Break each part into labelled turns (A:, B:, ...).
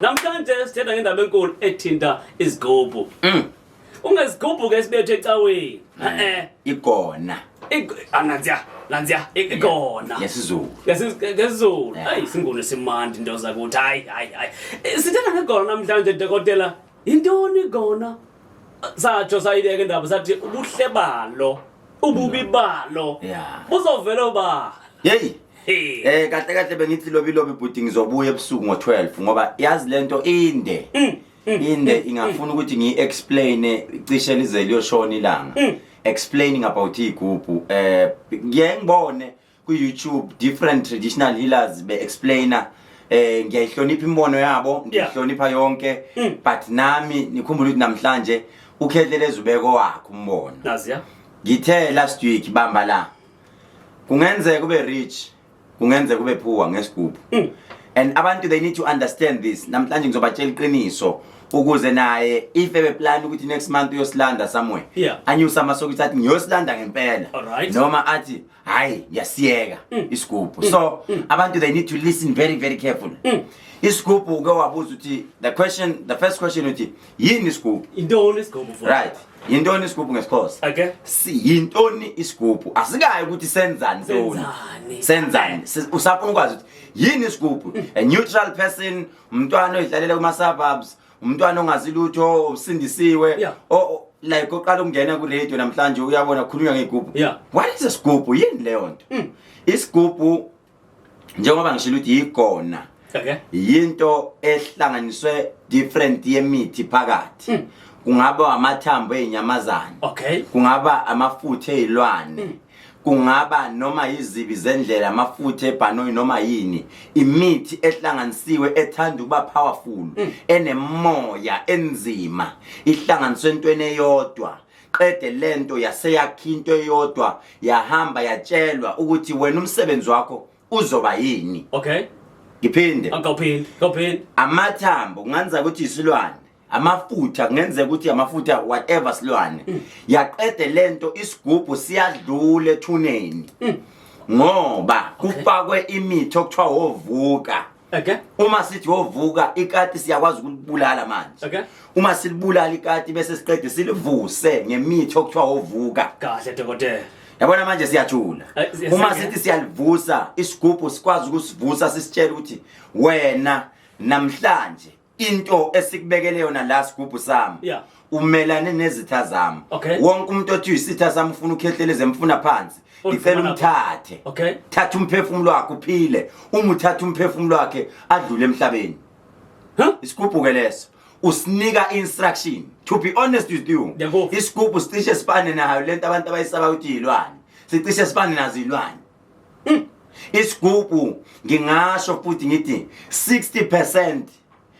A: Namhlanje sithetha ngendaba enkulu ethinta izigubhu. Ungezigubhu ke sibethe ecaweni. Eh.
B: Igona.
A: Ananziya, nanziya igona.
B: NgesiZulu.
A: NgesiZulu. Hayi, singone simandi into zakuthi hayi hayi hayi. Sithetha ngegona namhlanje, dokotela. Yintoni igona? Satsho sayibeka indaba sathi ubuhle balo, ububi balo. Buzovela obala.
B: Hey. Kahle kahle bengithi lobi lobi bhuti, ngizobuya ebusuku ngo12 ngoba yazi lento inde. Inde, ingafuna ukuthi ngiyi-explain cishe lize liyoshona ilanga. Explaining about igubhu, ngiye ngibone ku YouTube different traditional healers be explainer. Ngiyayihlonipha imbono yabo, ngiyihlonipha yonke, but nami nikhumbule ukuthi namhlanje uKhehlelezi ubeko wakhe umbono.
A: Naziya.
B: Ngithe last week, bamba la, kungenzeka ube rich, kungenzeka ube poor ngesigubhu. And abantu, they need to understand this. Namhlanje ngizobatshela iqiniso ukuze naye if ebeplan ukuthi next month uyosilanda somewhere, anyusa amasokisi athi ngiyosilanda ngempela, noma athi hayi, ngiyasiyeka isigubhu. So abantu, they need to listen very very carefully. Isigubhu, uke wabuza ukuthi the first question uthi yini isigubhu?
A: Intoni isigubhu futhi?
B: Right, yintoni isigubhu ngesiXhosa? Yintoni isigubhu? Asikayi ukuthi senzani ntoni.
A: Senzani?
B: Senzani. Usafuna ukwazi ukuthi yini isigubhu. A neutral person, umntwana oyihlalela kuma suburbs, umntwana ongazi lutho, usindisiwe, like oqala ukungena ku radio namhlanje, uyabona khulunywa ngegubhu. What is a sigubhu? Yini leyo nto? Isigubhu, njengoba ngishilo ukuthi yigona, yinto ehlanganiswe different yemithi phakathi. Kungaba amathambo ezinyamazane, kungaba amafutha ezilwane, kungaba noma izibi zendlela, amafutha ebhanoyi, noma yini, imithi ehlanganisiwe ethanda ukuba powerful, enemoya enzima, ihlanganiswe entweni eyodwa. Qede lento yaseyakha into eyodwa, yahamba yatshelwa ukuthi wena umsebenzi wakho uzoba yini. Ngiphinde?
A: Akawuphindi, akawuphindi.
B: Amathambo, kungenza ukuthi isilwane, amafutha, kungenzeka ukuthi amafutha, whatever silwane. Yaqede lento, isigubhu siyadlula ethuneni ngoba kufakwe imithi okuthiwa wovuka. Uma sithi wovuka, ikati siyakwazi ukulibulala manje. Uma silibulala ikati bese siqede silivuse ngemithi okuthiwa wovuka.
A: Kahle, dokotela.
B: Yabona manje siyajula. Uma sithi siyalivusa isigubhu, sikwazi ukusivusa, sisitshela ukuthi wena namhlanje into esikubekele yona la, sigubhu sami, umelane nezitha zami. Wonke umuntu othi uyisitha sami, ufuna uKhehlelezi, emfuna phansi, ngicela
A: Ulifuna.
B: umthathe. Thatha umphefumulo wakhe uphile. Uma uthatha umphefumulo wakhe, adlule emhlabeni.
A: Huh?
B: Isigubhu ke leso, usinika instruction. To be honest with you,
A: Ngiyakuzwa.
B: isigubhu sicishe sifane nayo lento abantu abayisaba ukuthi yilwane, sicishe sifane nazo ilwane. Isigubhu, ngingasho futhi ngithi 60%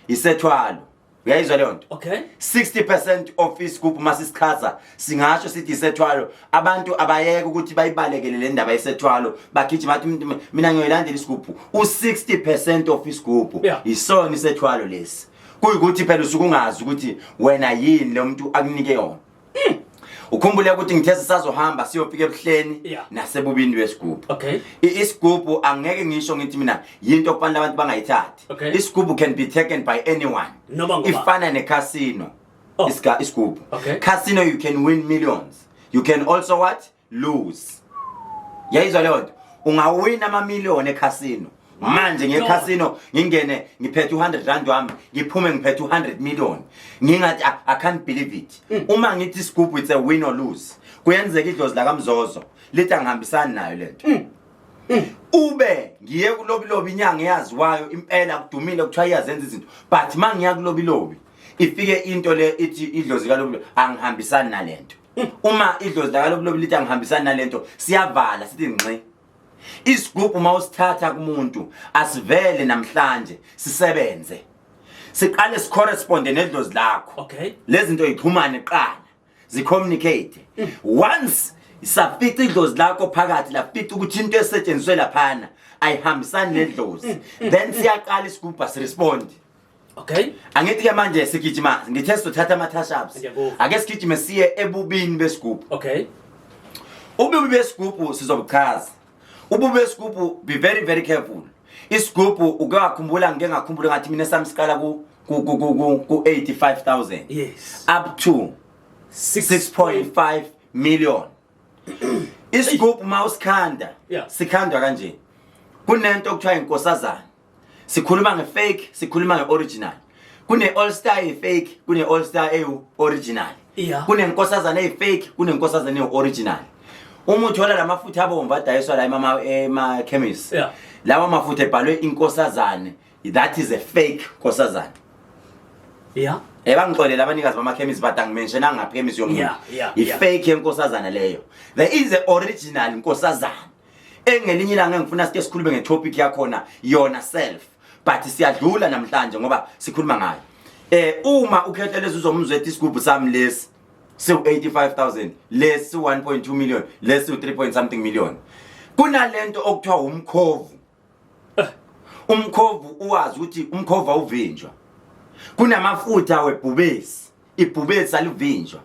B: isethwalo. Uyayizwa leyo nto?
A: Okay.
B: 60% of isigubhu, masisichaza, singasho sithi isethwalo. Abantu abayeke ukuthi bayibalekele le ndaba yesethwalo, bagijima bathi mina ngiyoyilandela isigubhu. U60% of isigubhu isona isethwalo lesi. Kuyikuthi phela usuke ungazi ukuthi wena yini lo muntu akunike yona. Ukhumbule ukuthi ngithe sisazohamba siyofika ebuhleni nasebubini besigubhu. Isigubhu angeke ngisho ngithi mina yinto okufanele abantu bangayithathi. Isigubhu can be taken by anyone.
A: Noma ngoba.
B: Ifana necasino.
A: Oh.
B: Isigubhu, casino, you can win millions, you can also what? Lose. Yayizwa leyo nto? Ungawina amamiliyoni ecasino. Manje ngecasino ngingene ngiphethe u100 rand wami, ngiphume ngiphethe u100 million, ngingathi I can't believe it. Uma ngithi isigubhu, it's a win or lose. Kuyenzeka idlozi lakaMzozo lithi angihambisani nayo lento, ube ngiye kulobilobi, inyanga eyaziwayo impela, kudumile, kuthiwa iyazenza izinto, but mangiya kulobilobi ifike into le ithi idlozi kalobilobi angihambisani nalento. Uma idlozi lakalobilobi lithi angihambisani nalento, siyavala, sithi ngxi. Isigubhu mawusithatha kumuntu, asivele namhlanje sisebenze. Siqale sicorresponde nedlozi lakho. Lezi zinto yixhumane kuqala, zicommunicate. Once safica idlozi lakho phakathi, lafica ukuthi into esetshenziswe laphana ayihambisani nedlozi, then siyaqala isigubhu asirespond. Angithi ke manje sigijima, ngithe sizothatha ama-touch-ups.
A: Ngiyakuzwa.
B: Ake sigijime siye ebubini besigubhu. Ububi besigubhu sizobuchaza. Ububi besigubhu, be very very careful. Isigubhu, uke wakhumbula ngike ngakhumbula ngathi mina sami siqala ku ku ku ku ku 85000
A: Yes.
B: up to 6.5 million. Isigubhu mawusikhanda sikhandwa kanje. Kunento okuthiwa inkosazana. Sikhuluma ngefake, sikhuluma ngeoriginal. Kune all star efake, kune all star eyu original. Kunenkosazana efake, kunenkosazana eoriginal. Uma uthola lamafutha abomvu adayiswa la ema ema chemist. Lawa mafutha ebhalwe inkosazane, that is a fake nkosazana. Bangixolela abanikazi bamakhemisi but angimentionanga ngaphemisi yomuntu. I-fake yenkosazana leyo. There is a original nkosazana. Engelinye ilanga engifuna sike sikhulume ngetopic yakhona yona self. But siyadlula namhlanje ngoba sikhuluma ngayo. Uma ukhetheleza uzomuzwa ethi isigubhu sami lesi siwu 85000, lesi 1.2 million, lesi 3 point something million. Kunalento okuthiwa umkhovu. Umkhovu uwazi ukuthi umkhovu awuvinjwa. Kunamafutha webhubesi, ibhubesi alivinjwa.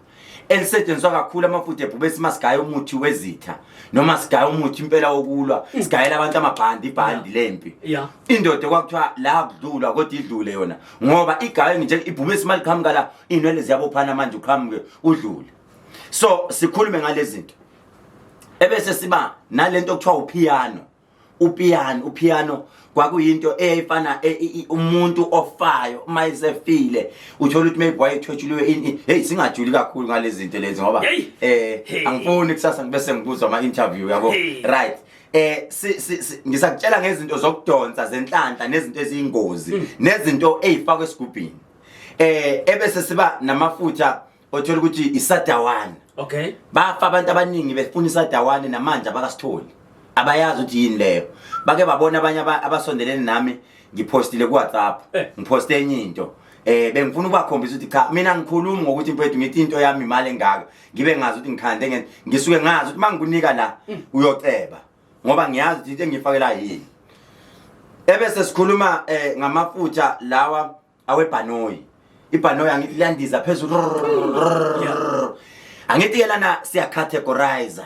B: Elisetshenziswa kakhulu amafutha ebhubesi masigaya umuthi wezitha noma sigaya umuthi impela wokulwa, sigayela abantu amabhandi, ibhandi lempi. Indoda kwakuthiwa la kudlulwa kodwa idlule yona ngoba igaye nje ibhubesi maliqhamuka la inwele ziyabophana manje uqhamuke udlule. So sikhulume ngalezi zinto. Ebese siba nalento okuthiwa upiano. Upiano, upiano kwakuyinto eyayifana umuntu ofayo uma esefile uthola ukuthi maybe wayethwetshuliwe ini. Hey, singajuli kakhulu ngalezi zinto lezi ngoba angifuni kusasa ngibese ngibuzwa ama interview yabo. Right. Ngisakutshela ngezinto zokudonsa zenhlanhla nezinto eziyingozi nezinto ezifakwe esigubhini. Ebese siba namafutha othola ukuthi isadawana. Bafa abantu abaningi befuna isadawane namanje abakasitholi. Abayazi ukuthi yini leyo. Bake babona abanye abasondelene nami ngipostile ku WhatsApp. Ngiposte enye into. Bengifuna ukubakhombisa ukuthi cha mina ngikhuluma ngokuthi mfethu ngithi into yami imali engaka. Ngibe ngazi ukuthi ngikhande ngisuke ngazi ukuthi mangikunika la uyoceba ngoba ngiyazi ukuthi into engifakela yini. Ebese sikhuluma ngamafutha lawa awebhanoyi. Ibhanoyi angithi liyandiza phezulu. Angithi ke lana siya categorize.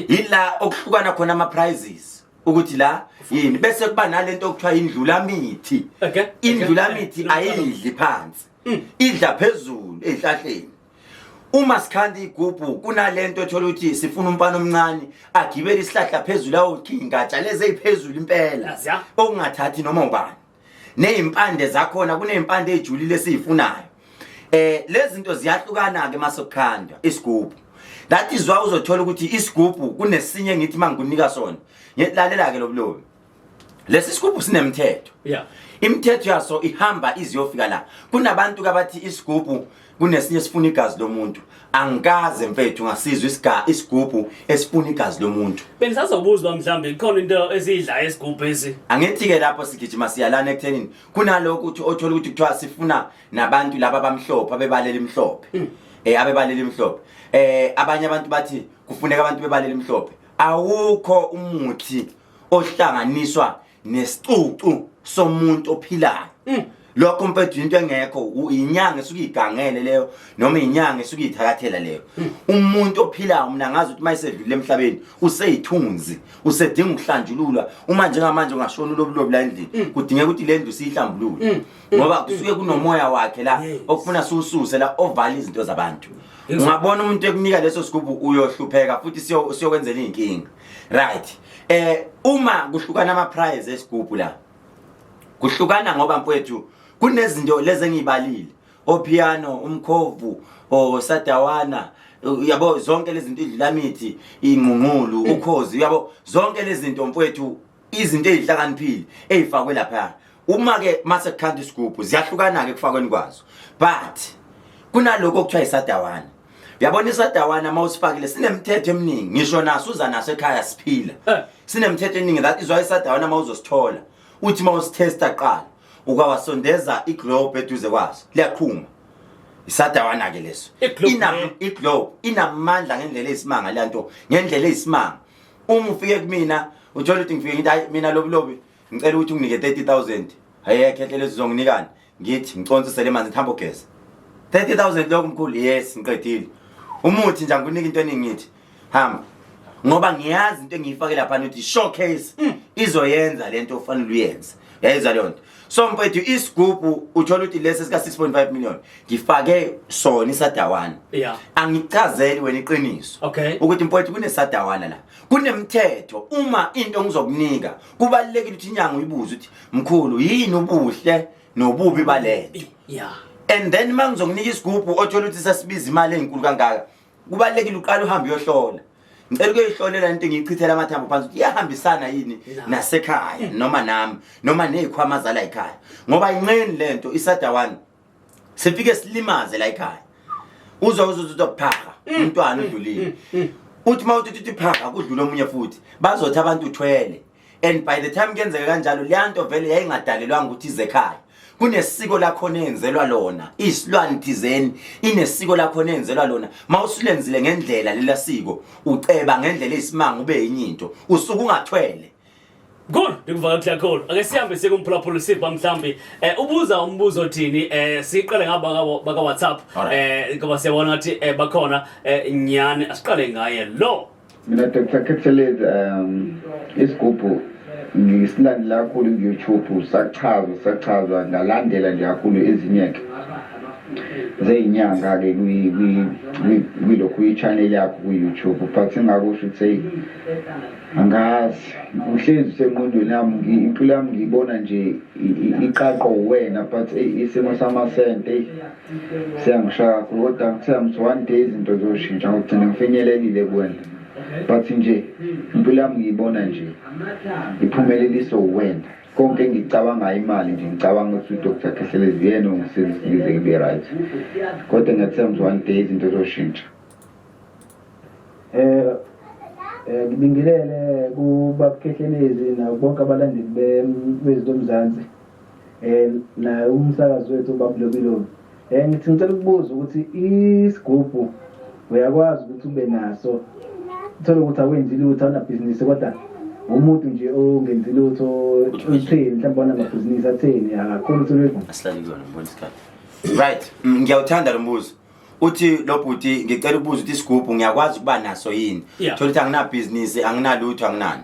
B: Yila okuhlukana khona ama prizes ukuthi la yini bese kuba nalento okuthiwa indlulamithi. Indlulamithi ayidli phansi. Idla phezulu ezihlahleni. Uma sikhanda igubhu kunalento ethola ukuthi sifuna umfana omncane agibele isihlahla phezulu awukingatsha lezi eziphezulu impela okungathathi noma ubani. Nezimpande zakhona kunezimpande ezijulile esizifunayo. Lezi zinto ziyahlukana ke masokukhandwa isigubhu. That is why uzothola ukuthi isigubhu kunesinye ngithi mangikunika sona. Ngilalela ke lobulobi. Lesi sigubhu sinemithetho. Imithetho yaso ihamba iziyofika la. Kunabantu abathi isigubhu kunesinye sifuna igazi lomuntu. Angikaze mfethu ngasizwa isigubhu esifuna igazi lomuntu.
A: Bengisazobuza uba mhlambe ikhona into esiyidlayo isigubhu esi.
B: Angithi ke lapho sigijima siyalana ekuthenini kunalokho ukuthi othola ukuthi kuthiwa sifuna nabantu laba abamhlophe abebalela imhlophe. Abebalela imhlophe. Abanye abantu bathi kufuneka abantu bebalela imhlophe. Awukho umuthi ohlanganiswa nesicucu somuntu ophilayo. Lokho mfethu into engekho, inyanga esuke igangele leyo noma inyanga esuke ithakathela leyo. Umuntu ophilayo mina ngazi ukuthi mayisedlule emhlabeni useyithunzi, usedinga ukuhlanjululwa. Uma njengamanje ungashona ulobulobu la endlini, kudingeka ukuthi le ndlu siyihlambulule. Ngoba kusuke kunomoya wakhe la okufuna siwususe la ovala izinto zabantu. Ungabona umuntu ekunika leso sigubhu uyohlupheka futhi siyokwenzela inkinga. Right. Uma kuhlukana ama prize esigubhu la. Kuhlukana ngoba mfowethu kunezinto lezi engiyibalile. Opiano, umkhovu, osadawana, uyabo zonke lezi zinto idlulamithi, ingqungqulu, ukhozi, uyabo zonke lezi zinto mfowethu izinto ezihlakaniphile ezifakwe lapha. Uma ke mase kukhanda isigubhu ziyahlukana ke kufakweni kwazo. But kunaloko okuthiwa isadawana. Uyabona isadawana mawusifakile sinemithetho eminingi, ngisho naso uza naso ekhaya siphila. Sinemithetho eminingi that is why isadawana mawuzosithola uthi mawusitesta qala ukawasondeza iglobe eduze kwaso liyaqhuma. Isadawana ke leso. Iglobe inamandla ngendlela eyisimanga leyanto, ngendlela eyisimanga. Uma ufike kumina uthola ukuthi ngifike ngithi hayi mina lobulobi ngicela ukuthi unginike 30000. Hayi khehle lezi uzonginikani? Ngithi ngicontsisele manzi ngihamba ugeza. 30000 lokho mkhulu. Yes ngiqedile. Umuthi nje angikunika into eningi ngithi hamba. Ngoba ngiyazi into engiyifake lapha ukuthi showcase izoyenza lento ofanele uyenze. Yayizwa leyo nto. So mfethu, isigubhu uthola ukuthi lesi sika 6.5 million ngifake sona isadawana. Angichazeli wena iqiniso. Ukuthi mfethu kunesadawana la. Kunemthetho, uma into ngizokunika kubalekile ukuthi inyanga uyibuze ukuthi mkhulu yini ubuhle nobubi balento. And then mangizokunika isigubhu othola ukuthi sasibiza imali enkulu kangaka, kubalekile uqala uhambe uyohlola. Ngicela ukuyihlolela into, ngiyichithela amathambo phansi ukuthi iyahambisana yini nasekhaya noma nami noma nezikhwama zala ekhaya, ngoba inqeni lento isadawana sifike silimaze la ekhaya. Uzwa uzwa phaha umntwana udlulile, uthi mawuthi uthi phaha kudlula omunye futhi, bazothi abantu uthwele. And by the time kuyenzeka kanjalo, leya nto vele yayingadalelwanga ukuthi ize ekhaya. Kunesiko lakhona enzelwa lona isilwane thizeni, inesiko lakhona enzelwa lona. Mawusulenzile ngendlela lela siko, uceba ngendlela eyisimanga, ube yinye into, usuke ungathwele.
A: Good, ndikuva kakuhle kakhulu. Ake sihambe siye kumphulaphula, siva mhlambi ubuza umbuzo thini. Siqale ngaba baka WhatsApp ngoba siyabona ngathi bakhona nyani. Asiqale ngaye lo.
C: Mina Dr. Khethelezi, isigubhu ngisilandela kakhulu ku-YouTube, sachazwa sachazwa, ngalandela nje kakhulu ezinye-ke zeyinyanga-ke kwilokhu i-channel yakho ku-YouTube, but engakusho ukuthi hey, angazi, uhlezi usengqondweni yami, impilo yami ngiyibona nje iqaqwa uwena, but eyi, isimo samasente eyi siyangishaya kakhulu, kodwa ngithemba ukuthi one day izinto zoshintsha, ngogcina ngifinyelelile kuwena, but nje impilo yami ngiyibona nje iphumeleliswe uwena. Konke engikucabangayo, imali nje, ngicabanga ukuthi uDr Khehlelezi uyena ongisiza ukuthi ngize ngibe right, kodwa ngiyathemba ukuthi one day izinto zoshintsha.
D: Ngibingelele kubabukhehlelezi nabo bonke abalandeli beZwi Lomzansi naye umsakazi wethu uBaba Lobilobi. Ngithi ngicela ukubuza ukuthi isigubhu uyakwazi ukuthi ube naso, uthole ukuthi awenzi lutho, awunabhizinisi, kodwa umuntu nje ongenzi lutho utheni, mhlawumbe onamabhizinisi atheni, akakhona ukuthi ube
B: Asihlale kuyona, ngibona isikhathi. Right, ngiyawuthanda lo mbuzo. Uthi lo bhuti, ngicela ukubuza ukuthi isigubhu ngiyakwazi ukuba naso yini? Thola ukuthi anginabhizinisi, anginalutho, anginani.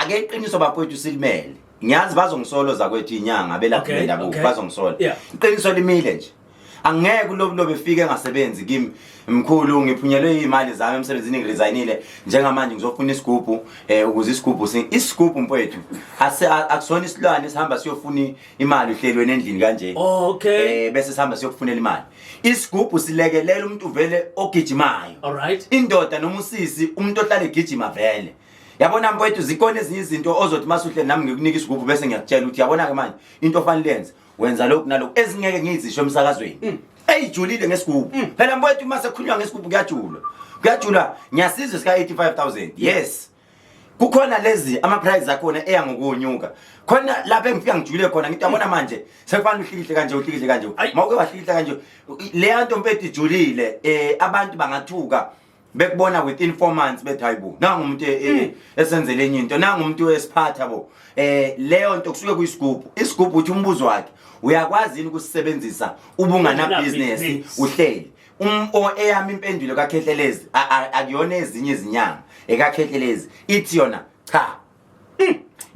B: Ake iqiniso bafowethu silimele. Ngiyazi bazongisolo zakwethu inyanga abelaphi bendabuko, bazongisola. Iqiniso limile nje. Angeke ulobulobe efike engasebenzi kimi, mkhulu ngiphunyelwe imali zami emsebenzini, ngiresignile, njengamanje ngizofuna isigubhu ukuze isigubhu isigubhu mfowethu akusona isilwane esihamba siyofuna imali uhlelweni endlini kanje. Bese sihamba siyokufunela imali. Isigubhu silekelela umuntu vele ogijimayo. Indoda noma usisi, umuntu ohlala egijima vele. Yabona mfowethu, zikhona ezinye izinto ozothi masuhle nami ngikunika isigubhu bese ngiyakutshela ukuthi yabona ke manje into ofanele yenze, wenza lokhu nalokhu, ezingeke ngizisho emsakazweni. Eyijulile ngesigubhu. Phela mfowethu, uma sekukhulunywa ngesigubhu kuyajulwa. Kuyajulwa, ngiyasizwe sika 85,000. Yes. Kukhona lezi ama price akhona eya ngokunyuka. Khona lapha engifika ngijule khona, ngithi yabona manje sekufanele uhlikihle kanje, uhlikihle kanje. Mawuke wahlikihla kanje, leya nto mfethu ijulile, abantu bangathuka bekubona within 4 months, bethi hayibo, nangu umuntu esenzele enye into, nangu umuntu esiphatha bo. Leyo nto kusuke kuyisigubhu. Isigubhu, uthi umbuzo wakhe, uyakwazi yini ukusebenzisa ubungana business
A: business.
B: uhleli? Eyami impendulo kaKhehlelezi, akuyona ezinye izinyanga, ekaKhehlelezi ithi yona cha,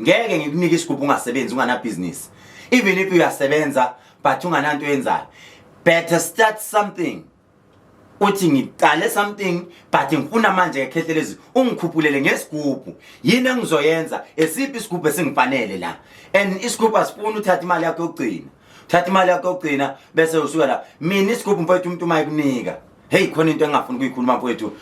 B: ngeke ngikunike isigubhu ungasebenzi, ungana business. Even if uyasebenza but ungananto yenzayo, better start something. Uthi ngiqale something but ngifuna manje ngekhehlelezi ungikhuphulele ngesigubhu, yini engizoyenza? Esiphi isigubhu esingifanele la? And isigubhu asifuni uthatha imali yakho yokugcina, uthatha imali yakho yokugcina bese usuka la. Mina isigubhu mfowethu, umuntu uma ekunika, hey, khona into engingafuni ukuyikhuluma mfowethu.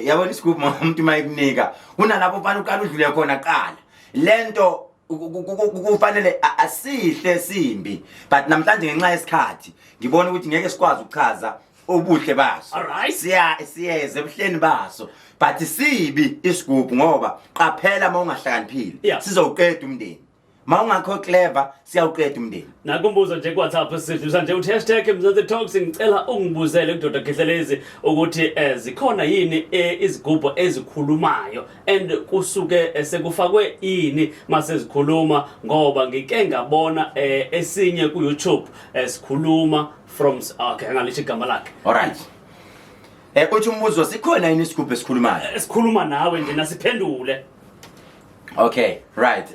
B: Yabona isigubhu, umuntu uma ekunika, kunalapho ufana uqala udlule khona qala lento kufanele asihle simbi, but namhlanje ngenxa yesikhathi ngibona ukuthi ngeke sikwazi ukuchaza ubuhle baso. Siya siyeze ebuhleni baso, but sibi isigubhu ngoba qaphela, uma ungahlakaniphile sizowuqeda umndeni. Ma ungakho clever, siyawuqeda umndeni.
A: Nakumbuzo nje ku-WhatsApp sidlulisa nje uthi #MzansiTalks, ngicela ungibuzele kuDr Khehlelezi ukuthi zikhona yini izigubhu ezikhulumayo and kusuke sekufakwe ini mase zikhuluma, ngoba ngike ngabona esinye ku-YouTube sikhuluma from, okay, angalisho igama lakhe.
B: Alright, uthi umbuzo, sikhona yini isigubhu esikhulumayo?
A: Esikhuluma nawe nje nasiphendule.
B: Okay, right.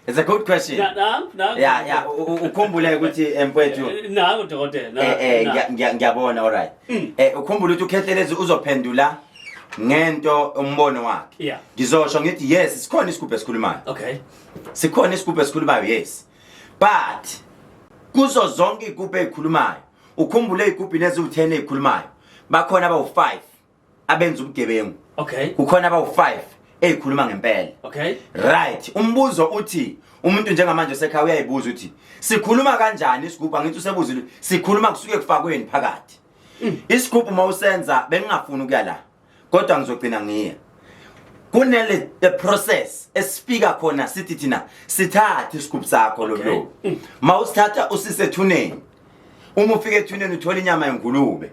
B: It's a good question.
A: Na na na.
B: Yeah, ukhumbule ukuthi mfowethu
A: Nangu dokotela. na-
B: eh
A: na.
B: ngiyabona, all right. Ukhumbule ukuthi uKhehlelezi uzophendula ngento umbono wakhe. Ngizosho ngithi yes, sikhona isigubhu esikhulumayo. Sikhona isigubhu esikhulumayo, yes. But kuzo zonke izigubhu ezikhulumayo, ukhumbule izigubhu eziwu10 ezikhulumayo, bakhona abawu5 abenza ubugebengu. Kukhona abawu5 ezikhuluma ngempela. Right, umbuzo uthi umuntu njengamanje osekhaya uyayibuza ukuthi sikhuluma kanjani isigubhu. Angithi usebuzile, sikhuluma kusuke kufakweni phakathi isigubhu. Mawusenza, bengingafuni ukuya la kodwa ngizogcina ngiye kunele the process esifika khona, sithi thina sithathe isigubhu sakho lo lo mawusithatha usisethuneni. Uma ufika ethuneni uthola inyama yengulube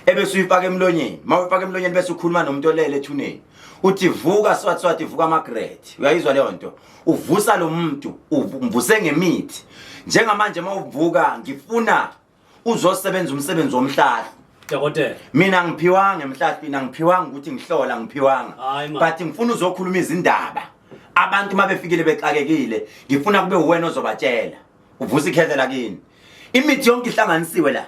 B: ebese uyifaka emlonyeni. Mawuyifaka emlonyeni bese ukhuluma nomuntu olele ethuneni, uthi vuka swati swati, vuka Margaret. Uyayizwa leyo nto? Uvusa lo muntu, umvuse ngemithi. Njengamanje mawuvuka, ngifuna uzosebenza umsebenzi womhlahlo.
A: Dokotela.
B: Mina ngiphiwanga emhlahlweni, angiphiwanga ukuthi ngihlola, ngiphiwanga.
A: Hayi, ma.
B: But ngifuna uzokhuluma izindaba abantu uma befikile bexakekile, ngifuna kube uwena ozobatshela. Uvusa ikhehla kini, imithi yonke ihlanganisiwe la.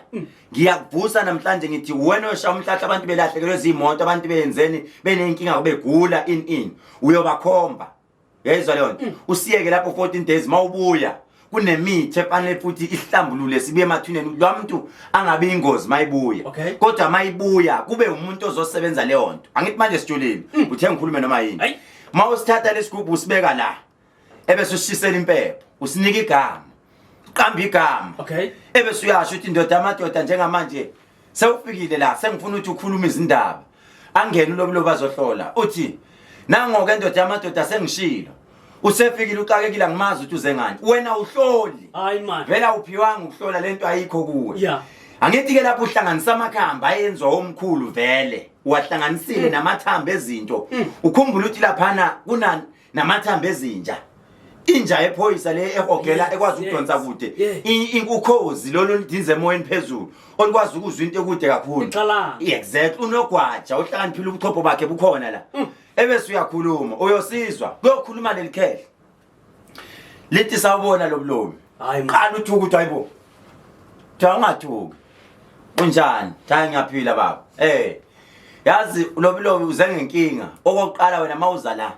B: Ngiyakuvusa namhlanje, ngithi wena oshaya umhlahla, abantu belahlekelwe zimoto, abantu beyenzeni, beneyinkinga, begula in uyobakhomba. Uyayizwa leyo nto? Usiyeke lapho 14 days, mawubuya kunemithi efanele futhi ihlambulule, sibuye emathuneni lo muntu angabi ingozi mayibuya. Kodwa mayibuya kube umuntu ozosebenza leyo nto. Angithi manje sijulile, uthe ngikhulume noma yini.
A: Hayi.
B: Mawusithatha lesigubhu usibeka la, ebese ushisela impepho, usinika igama, uqamba igama, ebese uyasho ukuthi indoda amadoda njengamanje sewufikile la, sengifuna ukuthi ukhulume izindaba. Angene ulobulobu azohlola, uthi nangoke ndoda yamadoda, sengishilo, usefikile uxakekile, angimazi ukuthi uze ngani. Wena uhloli.
A: Hayi man.
B: Vela uphiwanga ukuhlola, lento ayikho kuwe. Angithi ke lapho uhlanganisa amakhamba ayenziwa omkhulu, vele uwahlanganisile namathambo ezinto. Ukhumbula ukuthi laphana kuna namathambo ezinja, inja ephoyisa le ehogela, ekwazi ukudonsa kude. Ukhozi lolu oludinza emoyeni phezulu, olukwazi ukuzwa into ekude kakhulu.
A: Ixhalanga.
B: Exactly. Unogwaja ohlakaniphile, ubuchopho bakhe bukhona la. Ebese uyakhuluma, uyosizwa kuyokhuluma leli khehle, lithi sawubona lobulobi.
A: Hayi man.
B: Qala uthuka, ukuthi hayibo, cha, ungathuki, unjani? Cha, ngiyaphila baba. Yazi lobilobi uze ngenkinga. Okokuqala wena mawuza la,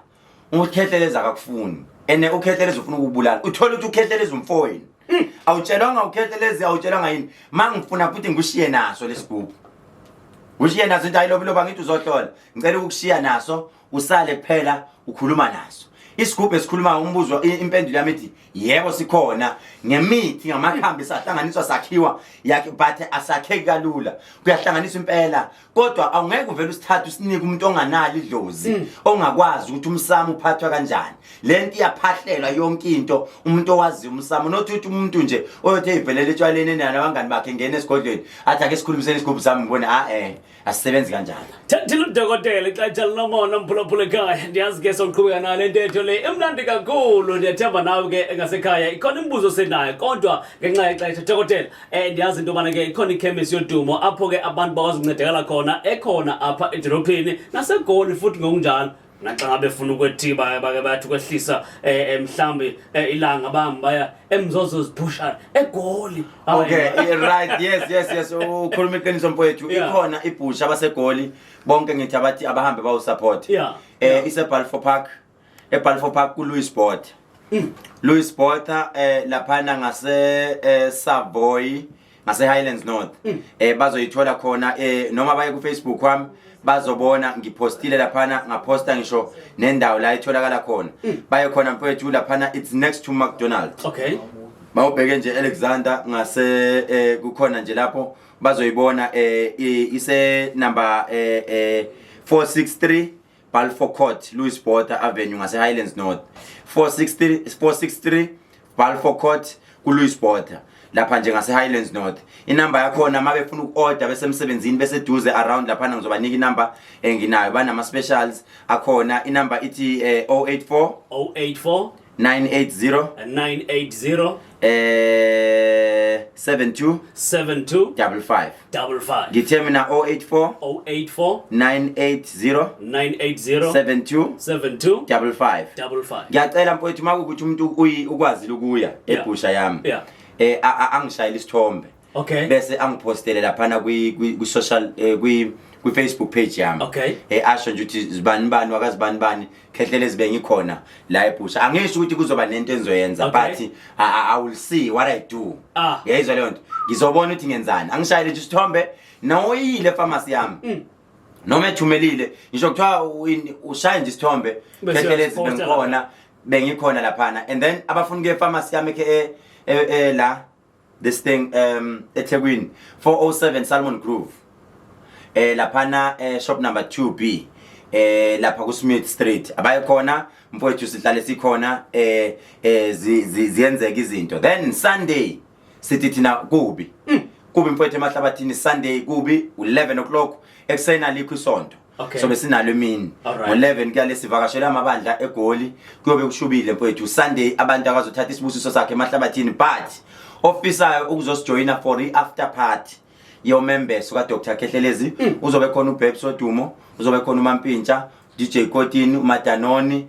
B: uKhehlelezi akakufuni, ene uKhehlelezi ufuna ukubulala. Uthola ukuthi uKhehlelezi umfowenu, awutshelwanga uKhehlelezi, awutshelwanga yini? Mangifuna futhi ngikushiye naso lesigubhu, ushiye naso into ayilobiloba. Ngithi uzohlola, ngicela ukukushiya naso, usale kuphela ukhuluma naso isigubhu esikhuluma. Umbuzo, impendulo yami ithi yebo, sikhona ngemithi, ngamakhambi, sahlanganiswa, sakhiwa yakhe, but asakheki kalula, kuyahlanganiswa impela, kodwa awungeke uvele usithathe usinike umuntu onganalo idlozi, ongakwazi ukuthi umsamo uphathwa kanjani. Lento iyaphahlelwa yonke into, umuntu owaziyo umsamo, not ukuthi umuntu nje oyothi eyivelela etshwaleni enabangani bakhe, ngene esigodlweni, athi ake sikhulumiseni isigubhu sami ngibone. A asisebenzi kanjalo.
A: Thethile udokotela, ixesha linomona mphulaphula ekhaya. Ndiyazi ke soqhubeka nale ntetho le imnandi kakhulu. Ndiyathemba nawe ke ngasekhaya ikhona imibuzo osenayo, kodwa ngenxa yexesha, dokotela, ndiyazi into yobana ke ikhona ikhemisi yodumo apho ke abantu bakwazi ukuncedakala khona, ekhona apha edolophini naseGoli futhi ngokunjalo, naxa ngabe funa ukwethiba bake bathi ukwehlisa mhlawumbi ilanga, bami baya eMzozo zibhushana eGoli.
B: Okay, right, yes, ukhuluma iqiniso mfowethu. Ikhona ibhusha, abaseGoli bonke ngithi abathi abahambe bawusupport. Ise Balfour Park, eBalfour Park ku Louis Botha. Louis Botha laphana ngase Savoy, ngase Highlands North. Bazoyithola khona, noma baye ku Facebook wami bazobona ngipostile laphana, ngaposta ngisho nendawo la itholakala khona. Baye khona mfowethu laphana, it's next to McDonald. Mawubheke nje Alexander ngase kukhona nje lapho bazoyibona, ise number 463 Balfour Court, Louis Botha Avenue, ngase Highlands North. 463, 463 Balfour Court ku Louis Botha lapha nje ngase Highlands North. Inamba yakhona mabefuna uku-order besemsebenzini, beseduze around laphana, ngizobanika inamba enginayo, banama specials akhona. Inamba ithi 084
A: 084.
B: 980
A: 980
B: 72
A: 72
B: 55.
A: 55.
B: Ngithe mina 084
A: 084
B: 980
A: 980
B: 72
A: 72
B: 55.
A: 55.
B: Ngiyacela mfowethu, makukuthi umuntu ukwazile ukuya ebhusha yami, angishayele isithombe, bese angiphostele laphana kwi social, kwi Facebook page yami. Asho nje ukuthi zibani bani wakazibani bani, Khehlelezi bengikhona la ebhusha. Angisho ukuthi kuzoba nento engizoyenza, but I will see what I do. Ngiyayizwa leyo nto, ngizobona ukuthi ngenzani. Angishayele nje isithombe noyile pharmacy yami, noma ethumelile, ngisho kuthiwa ushaye nje isithombe,
A: Bese
B: Khehlelezi
A: uyasiposta.
B: bengikhona laphana. And then abafuna ukuya epharmacy yami ke la this thing, eThekwini, 407 Salmon Grove, laphana, shop number 2B, lapha ku Smith Street. Abaye khona mfowethu, sihlale sikhona, ziyenzeka izinto. Then Sunday sithi thina kubi kubi mfowethu emahlabathini. Sunday kubi 11 o'clock ekuseni, alikho isonto. So besinalo emini ngo11 kuya lesivakashela amabandla eGoli, kuyobe kushubile mfowethu. Sunday abantu akazothatha isibusiso sakhe emahlabathini, but ofisayo ukuzosijoyina for i-after party yomembeso kaDr Khehlelezi, uzobe khona uBabes Odumo, uzobe khona uMampintsha, DJ Kotini, uMadanoni,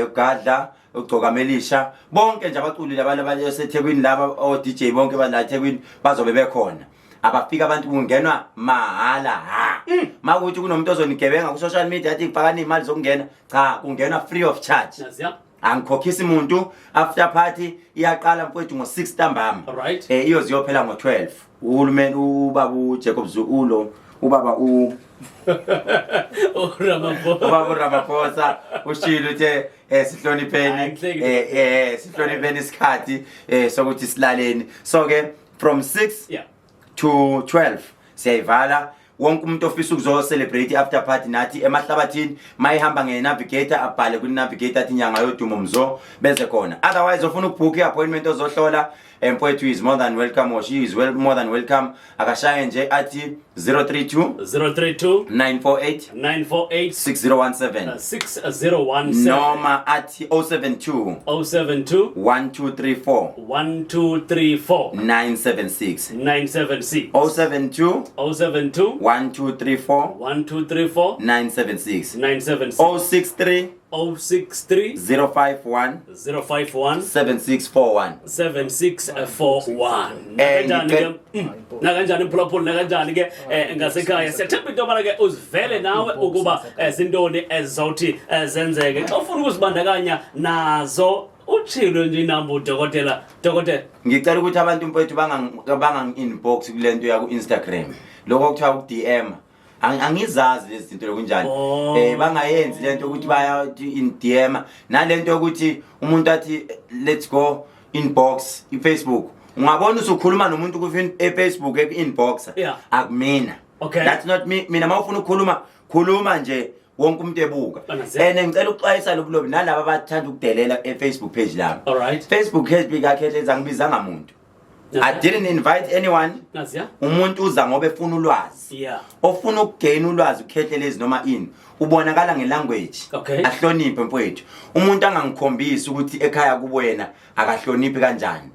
B: uGadla, ugcokamelisha, bonke nje abaculi laba abaseThekwini laba, o DJ bonke bala eThekwini bazobe bekhona. Abafika abantu, kungenwa mahala. Ha, makuthi kunomuntu ozonigebenga ku social media athi fakani imali zokungena, cha, kungenwa free of charge.
A: Naziya.
B: Angikhokhisi umuntu. After party iyaqala mfowethu ngo6 ntambama, iyoze iyophela ngo12. Uhulumeni, ubaba uJacob Zuma, ulo ubaba u
A: uRamaphosa.
B: Ubaba uRamaphosa ushilo uthe sihlonipheni,
A: Hayi, ngihleki.
B: Sihlonipheni isikhathi sokuthi silaleni. So ke from 6 to 12 siyayivala. Wonke umuntu ofisa ukuzo celebrate after party nathi emahlabathini, mayihamba nge-navigator, abhale kwi-navigator athi Nyanga Yodumo Mzo, beze khona. Otherwise ofuna ukubhukha i-appointment ozohlola, mfowethu is more than welcome, or she is well more than welcome, akashaye nje athi 032
A: 032
B: 948
A: 948
B: 6017,
A: 6017,
B: noma athi 072
A: 072
B: 1234
A: 1234
B: 976.
A: 976.
B: 072
A: 072
B: 1234
A: 1234
B: 976.
A: 976.
B: 063
A: 063
B: 051
A: 051
B: 7641.
A: 7641. Nakanjani ke? Nakanjani mphulaphuli, nakanjani ke ngasekhaya? Siyathemba into yobana ke uzivele nawe ukuba zintoni ezizawuthi zenzeke. Xa ufuna ukuzibandakanya nazo, utshilo nje inamba udokotela, dokotela.
B: Ngicela ukuthi abantu mfowethu bangangi-inbox kule nto yaku-Instagram, lokho kuthiwa ku-DM. Angizazi lezi zinto lokunjani. Bangayenzi lento ukuthi baya in DM, nalento yokuthi umuntu athi let's go inbox iFacebook. Ungabona usukhuluma nomuntu ku eFacebook eku-inbox, akumina. That's not me. Mina mawufuna ukukhuluma, khuluma nje wonke umuntu ebuka.
A: Bangazeka.
B: And ngicela ukuxwayisa lobulobi nalaba abathanda ukudelela eFacebook page lami. Facebook page kaKhehlelezi angibizanga muntu. I didn't invite anyone.
A: Naziya.
B: Umuntu uza ngoba efuna ulwazi. Ofuna ukugain ulwazi uKhehlelezi noma ini, ubonakala ngelanguage. Ahloniphe mfowethu. Umuntu angangikhombisi ukuthi ekhaya kubo yena akahloniphi kanjani.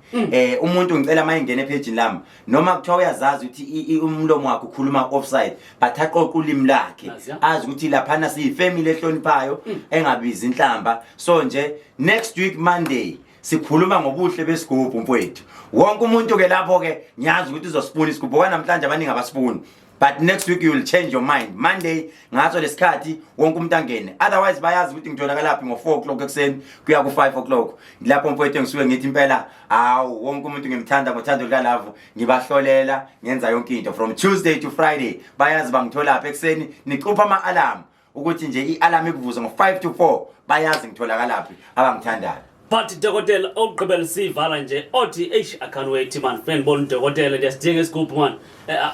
B: Umuntu ngicela mayingena epage lami, noma kuthiwa uyazazi ukuthi umlomo wakhe ukhuluma offside, but aqoqa ulimi lakhe,
A: Naziya.
B: azi ukuthi laphana siyifamily ehloniphayo engabizi inhlamba. So nje next week Monday sikhuluma ngobuhle besigubhu mfowethu. Wonke umuntu ke lapho ke ngiyazi ukuthi uzosifuna isigubhu. Kwanamhlanje abaningi abasifuni, but next week you will change your mind. Monday ngaso lesikhathi wonke umuntu angene. Otherwise bayazi ukuthi ngitholakala phi ngo4 o'clock ekuseni kuya ku5 o'clock, lapho mfowethu engisuke ngithi impela hawu, wonke umuntu ngimthanda ngothando lika love, ngibahlolela, ngenza yonke into from Tuesday to Friday. Bayazi bangithola lapha ekuseni, nicupha ama alarm ukuthi nje i-alarm ikuvuza ngo5 to 4, bayazi ngitholakala phi abangithandayo.
A: But dokotela, okugqibela sivala nje, othi eish, I can't wait man, funa ngibona udokotela, ndiyasidinga isigubhu man.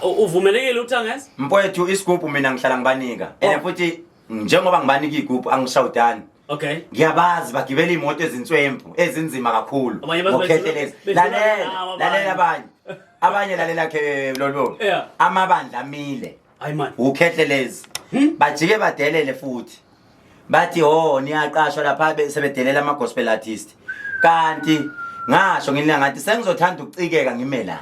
A: Uvumelekile ukuthi angeze?
B: Mfowethu, isigubhu mina ngihlala ngibanika, and futhi njengoba ngibanika igubhu angishawudani. Ngiyabazi bagibela iy'moto ezinswempu ezinzima kakhulu.
A: Abanye
B: Ngokhehlelezi.
A: bedlula
B: Lalela,
A: nawo abanye.
B: lalela, abanye lalela ke lolo. Amabandla amile.
A: Hayi man.
B: Ukhehlelezi. Bajike badelele futhi. Bathi oh niyaqashwa lapha sebedelela ama gospel artist. Kanti ngasho ngilinga ngathi sengizothanda ukucikeka ngime la.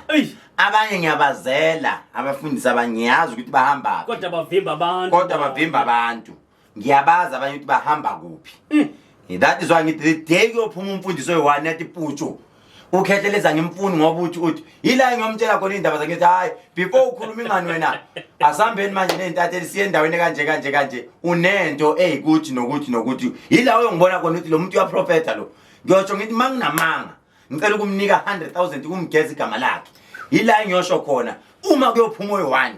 B: Abanye ngiyabazela abafundisi abangiyazi ukuthi bahamba
A: kodwa bavimba abantu.
B: Kodwa bavimba abantu. Ngiyabazi abanye ukuthi bahamba kuphi. That is why ngithi the day kuyophuma umfundisi oyi-one yathi putshu ukhehleleza ngimfuni ngoba uthi uthi yila engiyomtshela khona iy'ndaba zakhe ngithi hhayi before ukhuluma ingani wena asihambeni manje ney'ntatheli siye endaweni kanje kanje kanje unento eyikuthi nokuthi nokuthi yila oyongibona khona ukuthi lo muntu uyaprofetha lo ngiyotsho ngithi uma nginamanga ngicela ukumnika 100 000 kumgeza igama lakhe yila engiyosho khona uma kuyophuma oyi-one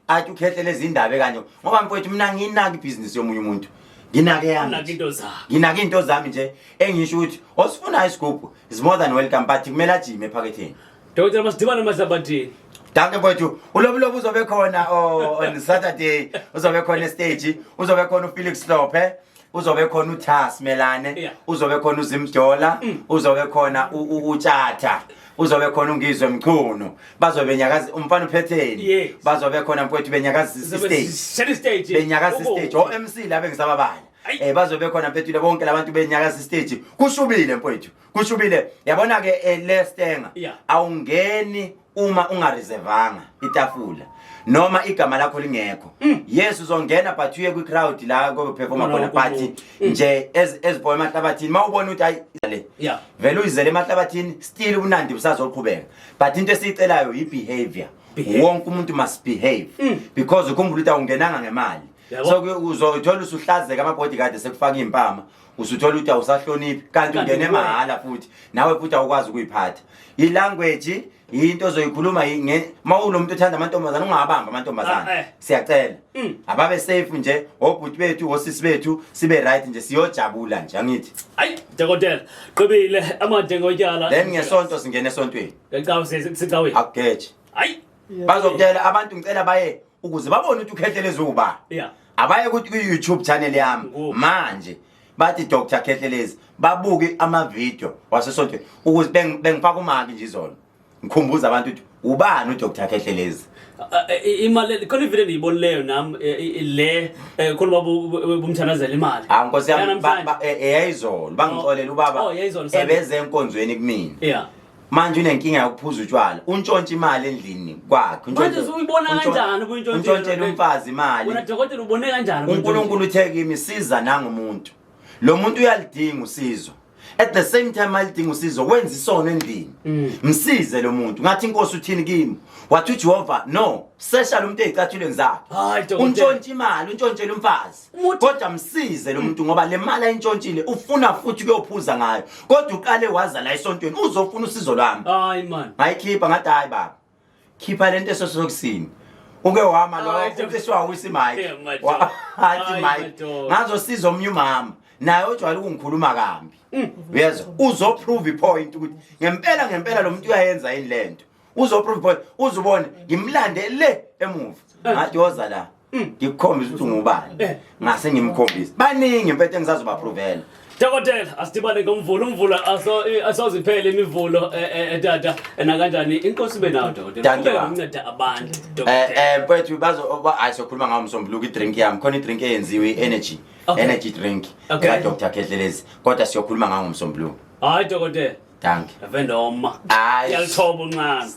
B: athi ukhehleleza indaba ekanje ngoba mfowethu mina nginaka ibhizinisi yomunye umuntu nginake yami
A: Unaka into zakho.
B: nginaka into zami nje engisho ukuthi osifunayo isigubhu is more than welcome but kumele ajime ephaketheni.
A: Dokotela, masidibane emahlabathini.
B: Danke mfowethu. Ulobulobu uzobe khona oh, on Saturday uzobe khona estage, uzobe khona uFelix Hlophe, uzobe khona uThas Melane, uzobe khona uZimdola, uzobe khona uTshatha, uzobe khona uNgizwe Mchunu, bazobe benyakaza umfana uphetheni. Bazobe khona mfowethu benyakaza istage.
A: Share stage.
B: Benyakaza istage. O MC la bengisababala. Bazobe khona mfethu bonke labantu benyakaza istage. Kushubile mfowethu. Kushubile. Yabona ke le stenga. Awungeni uma ungareservanga itafula noma igama lakho lingekho. Yes uzongena but uye kwi crowd la ko performa
A: Khona
B: khona but
A: wonke
B: nje eziboy emahlabathini mawubona ukuthi ayi le vele uyizele emahlabathini still ubunandi busazoqhubeka but into esiyicelayo i behavior.
A: Behavior.
B: Wonke umuntu must behave because ukhumbula ukuthi awungenanga ngemali. So uzothola usuhlazeka ama bodyguard sekufaka impama usuthola ukuthi awusahloniphi kanti
A: Kanti
B: ungene
A: uwe.
B: mahala futhi nawe futhi awukwazi ukuyiphatha ilanguage into ozoyikhuluma mawunomuntu othanda amantombazana ungabamba amantombazana. Siyacela ababe safe nje obhuti bethu osisi bethu sibe right nje siyojabula nje angithi.
A: Hayi dokotela qhubile amade ngotyala.
B: Then ngesonto singena esontweni.
A: Ngecawe sicaweni.
B: Akugeje.
A: Hayi.
B: Bazokutshela abantu ngicela baye ukuze babone ukuthi uKhehlelezi uba. Abaye ku YouTube channel yami manje bathi Dr Khehlelezi babuke ama video wasesontweni ukuze bengifaka umaki nje izolo. Ngikhumbuza abantu ukuthi ubani uDr Khehlelezi.
A: Imali khona ivile ndiyibonileyo nam le khona baba bumthandazela imali.
B: Ah Nkosi yami,
A: Yanamhlanje.
B: eyayizolo bangixolela ubaba.
A: Oh, yayizolo, Sunday.
B: Ebeze enkonzweni kumina. Manje unenkinga yokuphuza utshwala. Untshontsha imali endlini kwakhe.
A: Manje uyibona kanjani ukuyintshontshela?
B: Untshontshela umfazi imali.
A: Wena dokotela ubone kanjani
B: uNkulunkulu uthe kimi siza nangumuntu. Lo muntu uyalidinga usizo. At the same time alidinga usizo wenza isono endlini. Msize lo muntu. Ngathi inkosi uthini kimi? Wathi uJehova no, sesha lo muntu ezicathulweni zakhe.
A: Hayi, dokotela.
B: Untshontsha imali, untshontshela umfazi.
A: Umuntu
B: Kodwa msize lo muntu ngoba le mali ayintshontshile ufuna futhi ukuyophuza ngayo. Kodwa uqale waza la esontweni uzofuna usizo lwami.
A: Hayi man.
B: Ngayikhipha ngathi hayi baba. Khipha lento esosokisini. Uke wama lo
A: Hayi,
B: uthi siwawisa imic.
A: Yeah, my dog.
B: Hathi
A: Hayi,
B: mic.
A: my dog.
B: Ngazosiza omnye umama. Naye ojwayele ukungikhuluma kambi. Uyezwa? Uzoprove ipoint ukuthi ngempela ngempela lo muntu uyayenza yini lento. Uzoprove ipoint, uzubone ngimlande le emuva. Ngathi woza la. Ngikukhombisa ukuthi ungubani. Ngase ngimkhombisa. Baningi impethu engisazobaprovela.
A: Dokotela, asidibane ngomvulo, umvulo asoziphele imivulo tata nakanjani inkosi ibe nawo dokotela.
B: Dankie,
A: Qhubeka
B: baba.
A: unceda abantu dokotela.
B: Mfowethu hayi sokhuluma ngawo umsombuluko idrink yami. Khona idrink eyenziwe i-energy. Energy drink eka Dr Khehlelezi. Kodwa siyokhuluma ngawo ngomsombuluko.
A: Hayi dokotela.
B: Dankie.
A: Ave noma.
B: Hayi.
A: Ngiyalithoba uncane.